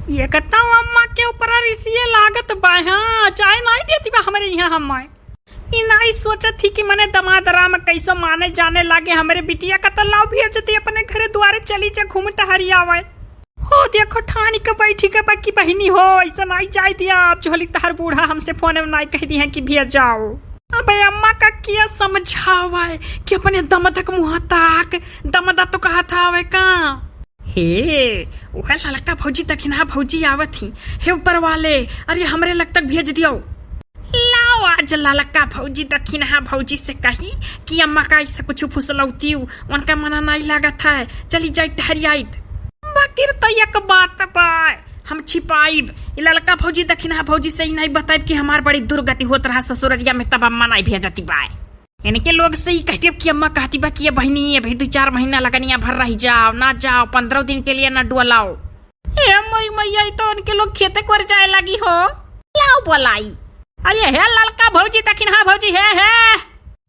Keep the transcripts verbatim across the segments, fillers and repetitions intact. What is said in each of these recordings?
ये कतौ अम्मा के ऊपर रिसिये लागत बा, हाँ, जाए नाई देती बा हमरे इहाँ हम्मा। ई नाई सोचत ही कि मने दमाद राम कैसो माने जाने लागे, हमरे बिटिया का तो लाओ भेज दी अपने घरे दुआरे, चली जा घूम टहरी आवे। हो देखो ठानी के बैठी के बा कि बहिनी हो, ऐसा नाई जाए दिया, अब झोली तहर बूढ़ा हमसे फोन में नाई कह दी है कि भेज जाओ। अबे अम्मा का किया समझावे कि अपने दमदक मुँह ताक, दमदा तो कहा था आवे का। हे, वह ललका भौजी दखिनहा भौजी आवत ही। हे ऊपर वाले, अरे हमरे लग तक भेज दियो। लाओ आज ललका भौजी दखिनहा भौजी से कही कि अम्मा का ऐसा कुछ फुसलौती, उनका मना नाई लागत है, चली जाई टहरियाइत। बाकिर तो एक बात बा, हम छिपाइब। ई ललका भौजी दखिनहा भौजी से ही नाई बताइब कि हमार बड़ी दुर्गति होत रहा ससुररिया में, तब अम्मा नाई भेजती बा। इनके लोग से ही कहती अब कि अम्मा कहती बा कि ये बहिनी, अभी दो चार महीना लगनिया भर रही जाओ, ना जाओ, पन्द्रह दिन के लिए ना डुअलाओ। ए मोरी मैया, ई तो उनके लोग खेते कर जाए लगी हो। लाओ बोलाई। अरे हे ललका भौजी दखिनहा भौजी, हे, हे।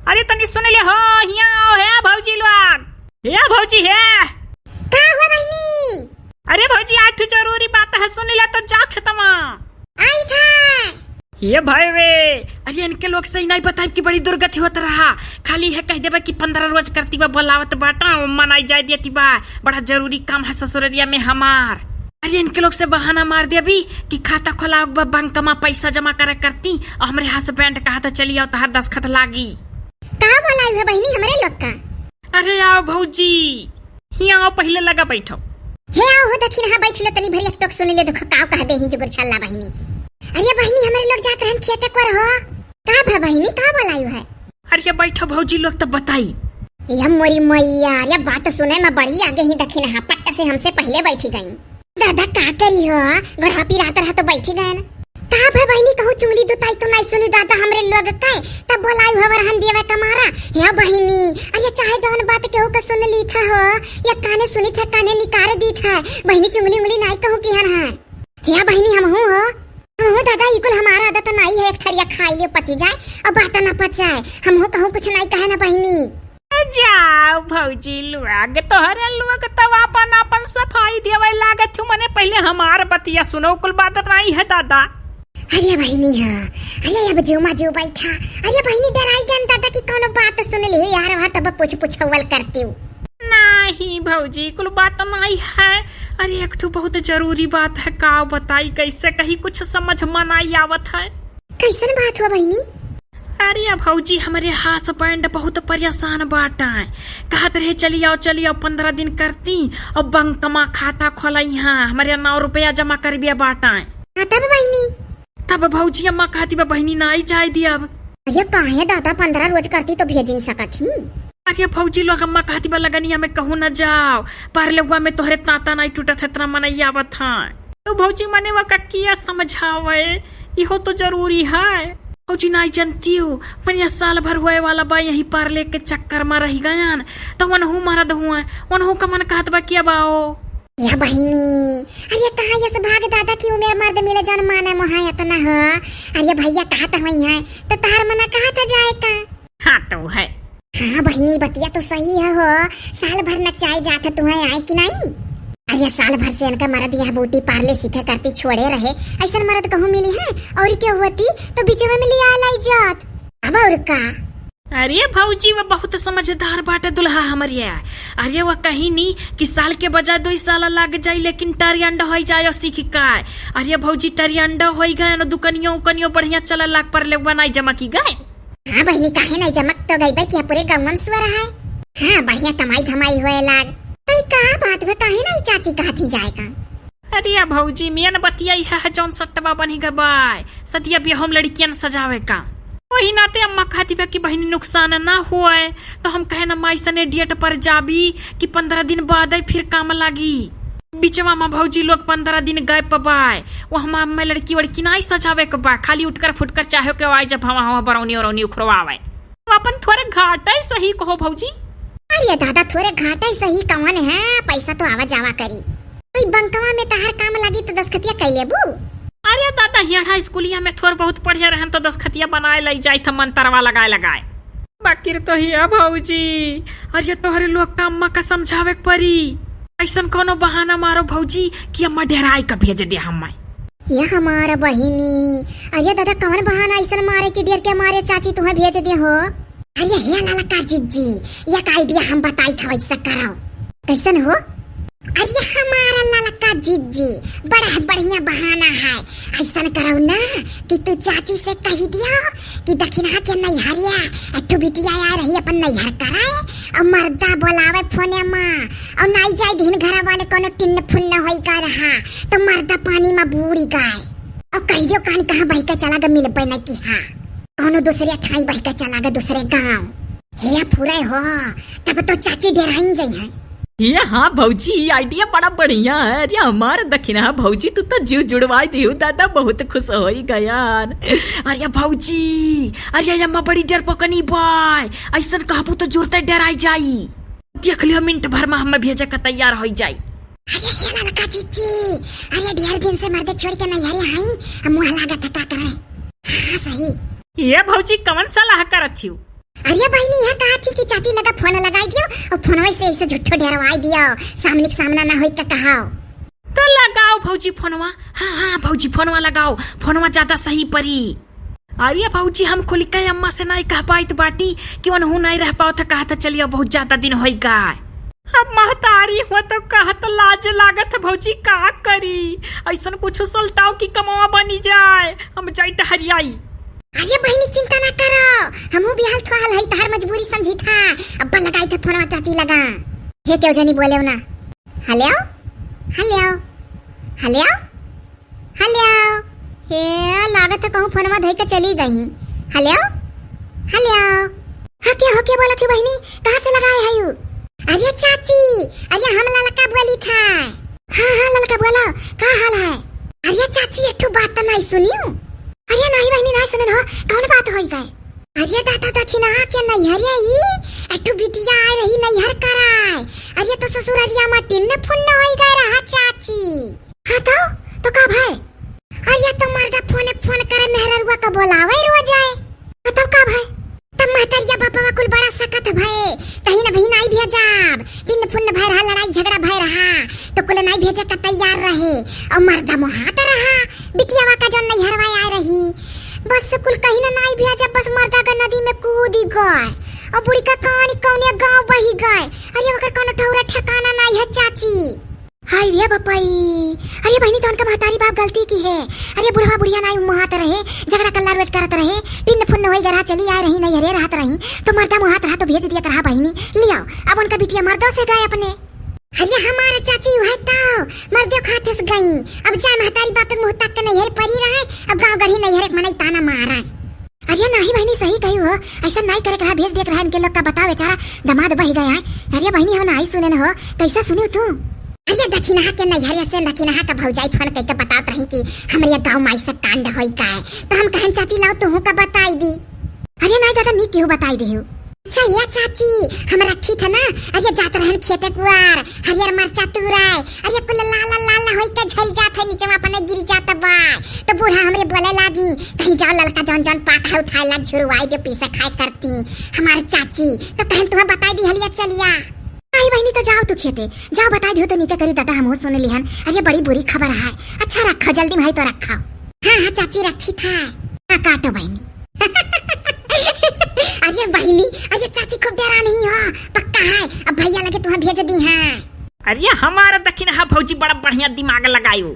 अरे तनी सुन ले हो, हियाँ आओ, हे भौजी लोग। हे भौजी, हे। का हुआ बहिनी? अरे भौजी, आज ठो जरूरी बात है, सुन ले तो जाओ खेतवा। आई था। ये भाई वे, अरे इनके लोग से ही नाई बताइब कि बड़ी दुर्गति होत रहा। खाली है कह देबे कि पन्द्रह रोज करती बा, बोलावत बाटा, मनाई जाए देती बा, बड़ा जरूरी काम है ससुररिया में हमार। अरे इनके लोग से बहाना मार देबी कि खाता खोलावे बा, बैंक मा पैसा जमा करे करती, और हमरे हस्बैंड कहा था चली आओ, तहार दस्तखत लागी। का बोलाई है बहिनी हमरे लोग का? अरे आओ भौजी, हियाँ आओ, पहिले लगा बैठो। हे आओ हो दखिनहा, बैठ ले, तनी भरी एक टोक सुन ले, देखो काव कह दे ही जुगुर छल्ला बहिनी। अरे बहिनी, हमरे लोग जात रहन खेते कर हो। का भा बहिनी, का बोलायु है? अरे बैठो भौजी लोग तब बताई। ये मोरी मैया, ये बात सुने में बड़ी आगे ही दखिनहा, पट्ट से हमसे पहिले बैठी गई। दादा का करी हो, गढ़ा पिरात रहा तो बैठी गए न। का भा बहिनी, कहूँ चुंगली दुताई तो नाई सुनी दादा हमरे लोग के, तब बोलाई हवर हन देवे कमारा। हे बहिनी, अरे चाहे जौन बात केहू के सुन ली था हो, या काने सुनी था काने निकार दी था। बहिनी चुंगली उंगली नाई कहूँ किहन है। हे बहिनी हमहू हो, हमहू दादा ई कुल हमारा आदत नाई है, एक थरिया खाई लियो पची जाए और बात ना पचाए, हमहू कहूँ कुछ नाई कहे ना बहिनी। जाओ भौजी लोग, तोहरे लोग तब आपन आपन सफाई देवे लागत छु। मने पहिले हमार बतिया सुनो, कुल बात नाई है दादा। अरे बहिनी हाँ, अरे अब जो मा जो बैठा। अरे बहिनी डराई गन दादा कि कौनो बात सुन ली हो यार, वहाँ तब पूछ पुछौल करती हूँ। नहीं भौजी, कुल बात नाई है। अरे एक ठो बहुत जरूरी बात है, का बताई कैसे कही, कुछ समझ मा नाई आवत है। कैसन बात हुआ बहिनी? अरे भौजी, हमरे हस्बैंड बहुत परेशान बाटा। कहत रहे चली आओ, चली आओ, पन्द्रह दिन करती और बैंक मा खाता खोलाई हाँ, हमरे नौ रुपया जमा करबिया बाटा। हाँ, तब बहिनी? तब भौजी अम्मा कहती बा बहिनी नाई जाए दियब। अरे काहे दादा, पन्द्रह रोज करती तो भेजिन सकत ही। अरे भौजी लोग अम्मा कहती बा लगनिया में कहूँ न जाओ, पारलेवा में तोहरे तांता नाई टूटत है, इतना मनई आवत है। तो भौजी मने वा कक्किया समझावे, इहो तो जरूरी है। भौजी नाई जनतियो, मनिया साल भर हुए वाला बा यही पारले के चक्कर मा रही गयन, तो वनहू मरद हुए, वनहू का मन कहत बा कि अब आओ। या बहिनी, अरे कहाँ यस भाग दादा की उमेर मर्द मिले जौन माने मोहाय इतना हो। अरे भैया कहत हुई है, तो तहार मना कहत जाए का? हाँ तो है। हाँ बहिनी, बतिया तो सही है हो, साल भर नचाए जात है तुहे आए कि नहीं? अरे साल भर से इनका मर्द यह ब्यूटी पार्लर सीखे करती छोड़े रहे, ऐसन मर्द कहूँ मिली है? और क्या होती तो बिचवा में लिया लाई जात। अब और का? अरे भौजी, वो बहुत समझदार बाटे दुल्हा हमरिया। अरे वो कहीं नी कि साल के बजाय दो साल लग जाई, लेकिन टरियंड होई जाए सीख का। अरे भौजी, टरियंड होई गए न, दुकनियो उकनियो बढ़िया चले लाग पर ले, वो नहीं जमा की गए। हाँ बहिनी, काहे नहीं जमक तो गई बे कि पूरे गाँव में सुअर है। हाँ, बढ़िया कमाई धमाई होए लाग। तो ई का बात बे, काहे नहीं चाची कहती जाए का? अरे भौजी, मेन बतिया इहा है जौन सट्टवा बनी गबाय, सदिया बियाह में लड़कियन सजावे का। वही नाते अम्मा कहती बा कि बहिनी नुकसान ना हुए, तो हम कहे ना माई सने डेट पर जाबी कि पन्द्रह दिन बाद आई फिर काम लागी। बिचवा में भौजी लोग पन्द्रह दिन गए पबाय, वो हम अम्मा लड़की वड़की नाई सजावे के बा, खाली उठकर फुटकर चाहे के आए जब हवा हवा बरौनी औरौनी उखरवावे। अपन थोरे घाटा ही सही कहो भौजी। अरे दादा, थोरे घाटा ही सही कवन है, पैसा तो आवा जावा करी। कोई बंकवा में तहार काम लागी तो दस्तखतिया कई लेबू। अरे दादा, हियाड़ा स्कूलिया में थोर बहुत पढ़े रहन तो दस्तखतिया बनाए लई जाई था मंतरवा लगाए लगाए। बाकिर तो हिया भौजी, अरे तोहरे लोग का अम्मा का समझावे के परी। अइसन कउनो बहाना मारो भौजी कि अम्मा डेराइ क भेज दे हम्मै। ये हमार बहिनी, अरे दादा, कउन बहाना अइसन मारे कि डेर के मारे चाची तुहैं भेज दे हो? अरे हे ललका जिज्जी, एक idea हम बताइत हई, अइसा करो। कइसन हो? अरे हमार ललका जिज्जी, बड़ा बढ़िया बहाना है। अइसन करो ना कि तू चाची से कहि दियो कि दखिनहा के नैहरिया एक ठो बिटिया आए रही अपन नैहर कराए, अउर मर्दा बोलावे फोने मा, अउर नाई जाए दिन घर वाले कउनो टिन्न फुन्न होई गा रहा, तो मर्दा पानी मा बूड़ी गए। अउर कहि दियो कानी कहाँ बहि के चला गा, मिलबे नहीं किहा, कउनो दूसरे ठाई बहि के चला गा, दूसरे गाँव। हे फुरे हो, तब तो चाची डेराइन जइहैं। ये हाँ भौजी, ई idea बड़ा बढ़िया है। अरे हमार दखिनहा भौजी, तू तो जिउ जुड़वाइ दिहू दादा, बहुत खुश होई गयान। अरे भौजी, अरे अम्मा बड़ी डरपोकनी बाय, अइसन कहबू तो जुरते डेराइ जाई। देख लियो, मिनट भर मा हम्मै भेजे क तैयार होइ जाई। अरे हे ललका जिज्जी, अरे ढेर दिन से मर्दे छोड़ि के नैहरे हई, अब मुँह लागत है का करे। हाँ सही। ये भौजी कवन सलाह करत हिउ? अरे बहिनी, यह कहत ही कि चाची लगा फोन लगाइ दियो अउर फोनवे से अइसे झूठो डेरवाइ दियो, सामने के सामना ना होई त कहाओ। तो लगाओ भौजी फोनवा, हाँ हाँ भौजी फोनवा लगाओ, फोनवा ज्यादा सही परी। अरे भौजी, हम खुलि के अम्मा से नाई कह पाइत बाटी कि ओनहू नाई रह पावत, कहा त चलियो, बहुत ज्यादा दिन होई गा। अब महतारी हो तो कहत लाज लागत भौजी, का करी? अइसन कुछ सलटाओ कि कमवा बनी जाए, हम जाई टहरियाई। अरे बहिनी, चिंता ना करो, हमहू बिहाल थ्वाल हई, तहार मजबूरी समझी था। अब्बा लगाई था फोनवा चाची लगा। हे केहू जनी बोलेउ ना। Hello, hello, hello, hello. हे, लागत है कहूँ फोनवा धइ के चली गई। Hello, hello. हाँ, के हो, के बोलत ही बहिनी? कहाँ से लगाए है यू? अरे चाची, अरे हम ललका बोली था। हाँ हाँ ललका बोलो, का हाल है? अरे चाची, एक ठो बात तो नाई सुनियो। अरे नाई बहिनी, नाई सुनन हो, कउन बात होई गए? अरे दादा, दखिनहा के नैहरे ई एक ठो बिटिया आए रही नैहर कराए। अरे तो ससुररिया मा टिन्न फुन्न होई गए रहा चाची। हाँ तो, तो का भाई? अरे तो मर्दा फोने फोन करे, मेहररुआ का बोलावे रोज आए। हाँ तो का भाई? तब महतरिया बापवा कुल बड़ा सकत भए, कहीं न बहिन आई भेजाब, टिन्न फुन्न भए रहा, लड़ाई झगड़ा भए रहा, तो कुल नाई भेजे का तैयार रहे। अउर मर्दा मोहात रहा, बिटियावा का जउन नैहरवा आए रही, बस कुल कहीं न नाई भेजाब, बस मर्दा का नदी में कूदी गए, अउर बुढ़ी का कानी कउने गाँव बही गए। अरे ओकर कउनो ठौरा ठिकाना नाई है चाची। हाय रे बपई, अरे बहिनी, तो उनका महतारी बाप गलती की है। अरे बुढ़वा बुढ़िया नाई मुहात रहे, झगड़ा कल्ला रोज करत रहे, टिन्न फुन्न होई गए रहा, चली आए रही नैहरे रहत रही, तो मर्दा मुहात रहा तो भेज दिया रहा बहिनी, लियाओ। अब उनका बिटिया मर्दों से गए अपने। अरे हमारे चाची वह तो मर्दों खाते से गई, अब जाए महतारी बाप के मुँह तक के नैहरे परी रहे, अब गाँव गढ़ी नैहरे के मनई ताना मारा। अरे नाही बहिनी, सही कही हो, अइसन नाही करे के रहा, भेज दे के रहा इनके लोग का, बताओ बेचारा दमाद बहि गया है। अरे बहिनी, हम नाही सुने न हो, कइसे सुनिउ तू? अरे दखिनहा के नैहरे से दखिनहा का भौजाई फोन कइके बतावत रही कि हमरे गाँव माई से कांड होई का है, तो हम कहन चाची लाओ तुहू का बताई दी। अरे नाही दादा, नीक केहू बताई देहु। अच्छा ये चाची, हम रखी था ना, अरे जात रहन खेते कुआर, हरियर मरचा तुराए, अरे कुल लाल लाल होई के झरि जात है, नीचवा अपने गिर जात बा। तो बूढ़ा हमरे बोले लागी, कहीं जाओ ललका जौन जौन पात है उठाए ला, झुरवाई दे, पीसे खाए करती हमार चाची। तो कहन तुम्हें बताई दी हलिया चलिया। आई बहिनी, तो जाओ तू खेते, जाओ बताई दियो तो नीके करी दादा, हमहू सुन लिहन। अरे बड़ी बुरी खबर है। अच्छा रखो, जल्दी में है तो रखो। हाँ हाँ चाची, रखी था। हाँ काटो बहिनी। अरे बहिनी, अरे चाची खूब डेरा नहीं हो, पक्का है, अब भैया लगे तुम्हें भेज दी है। अरे हमार दखिनहा भौजी बड़ा बढ़िया दिमाग लगायो।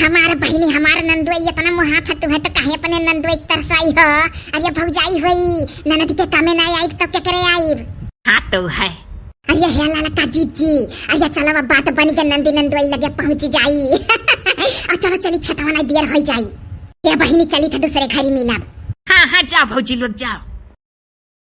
हमार बहिनी, हमार नंदुई इतना मुहात है तुम्हें, तो काहे अपने नंदुई तरसाई हो? अरे भौजाई होई, ननद के कामे ना आइब तो केकरे आइब? हाँ तो है। अरे हे ललका जीजी, अरे चलो अब बात बनी के नंदी नंदुई लगे पहुँची जाई। और चलो चली खेतवा ना देर होई जाई। ये बहिनी चली था दूसरे घरी मिलब। हाँ हाँ, जाओ भौजी लोग जाओ।